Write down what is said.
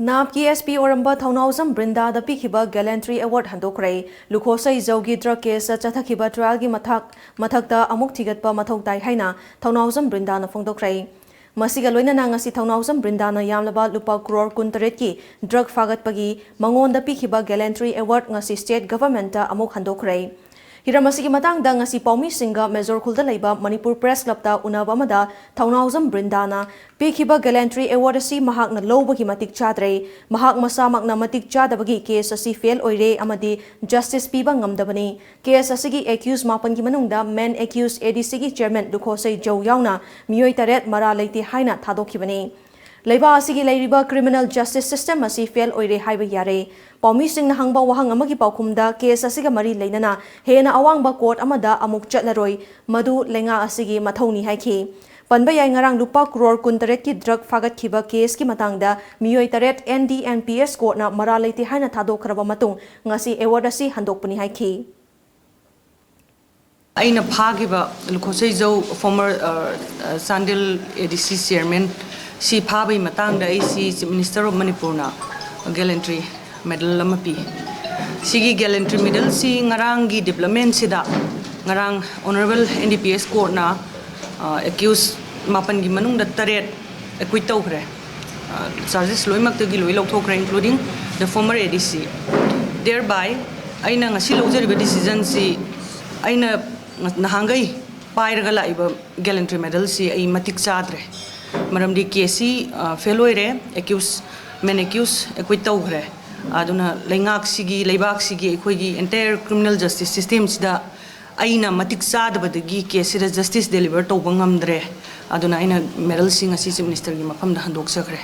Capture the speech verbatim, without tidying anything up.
ꯅꯥꯞꯀꯤ S P ꯑꯣꯏꯔꯝꯕ ꯊꯧꯅꯥꯎꯖꯝ ꯕ꯭ꯔꯤꯟꯗꯥꯗ ꯄꯤꯈꯤꯕ ꯒꯦꯂꯦꯟꯇ꯭ꯔꯤ award ꯍꯟꯗꯣꯛꯈ꯭ꯔꯦ꯫ ꯂꯨꯈꯣꯁꯩ ꯖꯧꯒꯤ drug ꯀꯦꯁꯇ ꯆꯠꯊꯈꯤꯕ ꯇ꯭ꯔꯥꯏꯌꯦꯜꯒꯤ ꯃꯊꯛ ꯃꯊꯛꯇ ꯑꯃꯨꯛ ꯊꯤꯒꯠꯄ ꯃꯊꯧ ꯇꯥꯏ ꯍꯥꯏꯅ ꯊꯧꯅꯥꯎꯖꯝ ꯕ꯭ꯔꯤꯟꯗꯥꯅ ꯐꯣꯡꯗꯣꯛꯈ꯭ꯔꯦ꯫ ꯃꯁꯤꯒ ꯂꯣꯏꯅꯅ ꯉꯁꯤ ꯊꯧꯅꯥꯎꯖꯝ ꯕ꯭ꯔꯤꯟꯗꯥꯅ ꯌꯥꯝꯂꯕ ꯂꯨꯄꯥ ꯀ꯭ꯔꯣꯔ ꯀꯨꯟꯇꯔꯦꯠꯀꯤ ꯗ꯭ꯔꯒ ꯐꯥꯒꯠꯄꯒꯤ ꯃꯉꯣꯟꯗ ꯄꯤꯈꯤꯕ ꯒꯦꯂꯦꯟꯇ꯭ꯔꯤ ꯑꯦꯋꯥꯔꯗ ꯉꯁꯤ ꯁ꯭ꯇꯦꯠ ꯒꯚꯔꯟꯃꯦꯟꯠꯇ ꯑꯃꯨꯛ ꯍꯟꯗꯣꯛꯈ꯭ꯔꯦ꯫ ꯍꯤꯔꯝ ꯑꯁꯤꯒꯤ ꯃꯇꯥꯡꯗ ꯉꯁꯤ ꯄꯥꯎꯃꯤꯁꯤꯡꯒ ꯃꯦꯖꯣꯔ ꯈꯨꯜꯗ ꯂꯩꯕ ꯃꯅꯤꯄꯨꯔ ꯄ꯭ꯔꯦꯁ ꯀ꯭ꯂꯕꯇ ꯎꯅꯕ ꯑꯃꯗ ꯊꯧꯅꯥꯎꯖꯝ ꯕ꯭ꯔꯤꯟꯗꯥꯅ ꯄꯤꯈꯤꯕ ꯒꯦꯂꯦꯟꯇ꯭ꯔꯤ ꯑꯦꯋꯥꯔꯗ ꯑꯁꯤ ꯃꯍꯥꯛꯅ ꯂꯧꯕꯒꯤ ꯃꯇꯤꯛ ꯆꯥꯗ꯭ꯔꯦ꯫ ꯃꯍꯥꯛ ꯃꯁꯥꯃꯛꯅ ꯃꯇꯤꯛ ꯆꯥꯗꯕꯒꯤ ꯀꯦꯁ ꯑꯁꯤ ꯐꯦꯜ ꯑꯣꯏꯔꯦ ꯑꯃꯗꯤ ꯖꯁꯇꯤꯁ ꯄꯤꯕ ꯉꯝꯗꯕꯅꯤ꯫ ꯀꯦꯁ ꯑꯁꯤꯒꯤ ꯑꯦꯀ꯭ꯌꯨꯁ ꯃꯥꯄꯟꯒꯤ ꯃꯅꯨꯡꯗ ꯃꯦꯟ ꯑꯦꯀ꯭ꯌꯨꯁ ꯑꯦ ꯗꯤ ꯁꯤꯒꯤ ꯆꯦꯌꯔꯃꯦꯟ ꯂꯨꯈꯣꯁꯩ ꯖꯧ ꯌꯥꯎꯅ ꯃꯤꯑꯣꯏ ꯇꯔꯦꯠ ꯃꯔꯥꯜ ꯂꯩꯇꯦ ꯍꯥꯏꯅ ꯊꯥꯗꯣꯛꯈꯤꯕꯅꯤ꯫ ꯂꯩꯕꯥꯛ ꯑꯁꯤꯒꯤ ꯂꯩꯔꯤꯕ ꯀ꯭ꯔꯤꯃꯤꯅꯦꯜ ꯖꯁꯇꯤꯁ ꯁꯤꯁꯇꯦꯝ ꯑꯁꯤ ꯐꯦꯜ ꯑꯣꯏꯔꯦ ꯍꯥꯏꯕ ꯌꯥꯔꯦ꯫ ꯄꯥꯎꯃꯤꯁꯤꯡꯅ ꯍꯪꯕ ꯋꯥꯍꯪ ꯑꯃꯒꯤ ꯄꯥꯎꯈꯨꯝꯗ, ꯀꯦꯁ ꯑꯁꯤꯒ ꯃꯔꯤ ꯂꯩꯅꯅ ꯍꯦꯟꯅ ꯑꯋꯥꯡꯕ ꯀꯣꯔꯠ ꯑꯃꯗ ꯑꯃꯨꯛ ꯆꯠꯂꯔꯣꯏ, ꯃꯗꯨ ꯂꯩꯉꯥꯛ ꯑꯁꯤꯒꯤ ꯃꯊꯧꯅꯤ ꯍꯥꯏꯈꯤ꯫ ꯄꯟꯕ ꯌꯥꯏ, ꯉꯔꯥꯡ ꯂꯨꯄꯥ ꯀ꯭ꯔꯣꯔ ꯀꯨꯟꯇꯔꯦꯠꯀꯤ ꯗ꯭ꯔꯒ ꯐꯥꯒꯠꯈꯤꯕ ꯀꯦꯁꯀꯤ ꯃꯇꯥꯡꯗ ꯃꯤꯑꯣꯏ ꯇꯔꯦꯠ N D N P S ꯀꯣꯔꯠꯅ ꯃꯔꯥꯜ ꯂꯩꯇꯦ ꯍꯥꯏꯅ ꯊꯥꯗꯣꯛꯈ꯭ꯔꯕ ꯃꯇꯨꯡ ꯉꯁꯤ ꯑꯦꯋꯥꯔꯗ ꯑꯁꯤ ꯍꯟꯗꯣꯛꯄꯅꯤ ꯍꯥꯏꯈꯤ꯫ ꯑꯩꯅ ꯐꯥꯈꯤꯕ ꯂꯨꯈꯣꯁꯩꯖꯧ, ꯐꯣꯔꯃꯔ, ꯑ, ꯑ, ꯆꯥꯟꯗꯦꯜ ꯑꯦ ꯗꯤ ꯁꯤ ꯆꯦꯌꯔꯃꯦꯟ, ꯁꯤ ꯐꯥꯕꯒꯤ ꯃꯇꯥꯡꯗ ꯑꯩꯁꯤ ꯆꯤꯐ ꯃꯤꯅꯤꯁꯇꯔ ꯑꯣꯐ ꯃꯅꯤꯄꯨꯔꯅ ꯒꯦꯂꯦꯟꯇ꯭ꯔꯤ ꯃꯦꯗꯜ ꯑꯃ ꯄꯤ꯫ ꯁꯤꯒꯤ ꯒꯦꯂꯦꯟꯇ꯭ꯔꯤ ꯃꯦꯗꯜꯁꯤ ꯉꯔꯥꯡꯒꯤ ꯗꯤꯕ꯭ꯂꯞꯃꯦꯟꯁꯤꯗ ꯉꯔꯥꯡ honourable N D P S ꯀꯣꯔꯠꯅ, ꯑ, ꯑꯦꯀ꯭ꯌꯨꯁ ꯃꯥꯄꯟꯒꯤ ꯃꯅꯨꯡꯗ ꯇꯔꯦꯠ ꯑꯦꯀ꯭ꯋꯤꯠ ꯇꯧꯈ꯭ꯔꯦ꯫ ꯑ, ꯆꯥꯔꯖꯦꯁ ꯂꯣꯏꯅꯃꯛꯇꯒꯤ ꯂꯣꯏ ꯂꯧꯊꯣꯛꯈ꯭ꯔꯦ, including the former A D C. Thereby, ꯑꯩꯅ ꯉꯁꯤ ꯂꯧꯖꯔꯤꯕ ꯗꯤꯁꯤꯖꯟꯁꯤ ꯑꯩꯅ ꯅꯍꯥꯟꯈꯩ ꯄꯥꯏꯔꯒ ꯂꯥꯛꯏꯕ ꯒꯦꯂꯦꯟꯇ꯭ꯔꯤ ꯃꯦꯗꯜꯁꯤ ꯑꯩ ꯃꯇꯤꯛ ꯆꯥꯗ꯭ꯔꯦ꯫ ꯃꯔꯝꯗꯤ ꯀꯦꯁꯁꯤ, ꯑ, ꯐꯦꯜ ꯑꯣꯏꯔꯦ, ꯑꯦꯀ꯭ꯌꯨꯁ, ꯃꯦꯟ ꯑꯦꯀ꯭ꯌꯨꯁ ꯑꯦꯀ꯭ꯋꯤꯠ ꯇꯧꯈ꯭ꯔꯦ꯫ ꯑꯗꯨꯅ ꯂꯩꯉꯥꯛꯁꯤꯒꯤ, ꯂꯩꯕꯥꯛꯁꯤꯒꯤ, ꯑꯩꯈꯣꯏꯒꯤ entire criminal justice systemꯁꯤꯗ ꯑꯩꯅ ꯃꯇꯤꯛ ꯆꯥꯗꯕꯗꯒꯤ ꯀꯦꯁꯁꯤꯗ ꯖꯁꯇꯤꯁ ꯗꯦꯂꯤꯚꯔ ꯇꯧꯕ ꯉꯝꯗ꯭ꯔꯦ꯫ ꯑꯗꯨꯅ ꯑꯩꯅ ꯃꯦꯗꯜꯁꯤ ꯉꯁꯤ ꯆꯤꯐ ꯃꯤꯅꯤꯁꯇꯔꯒꯤ ꯃꯐꯝꯗ ꯍꯟꯗꯣꯛꯆꯈ꯭ꯔꯦ꯫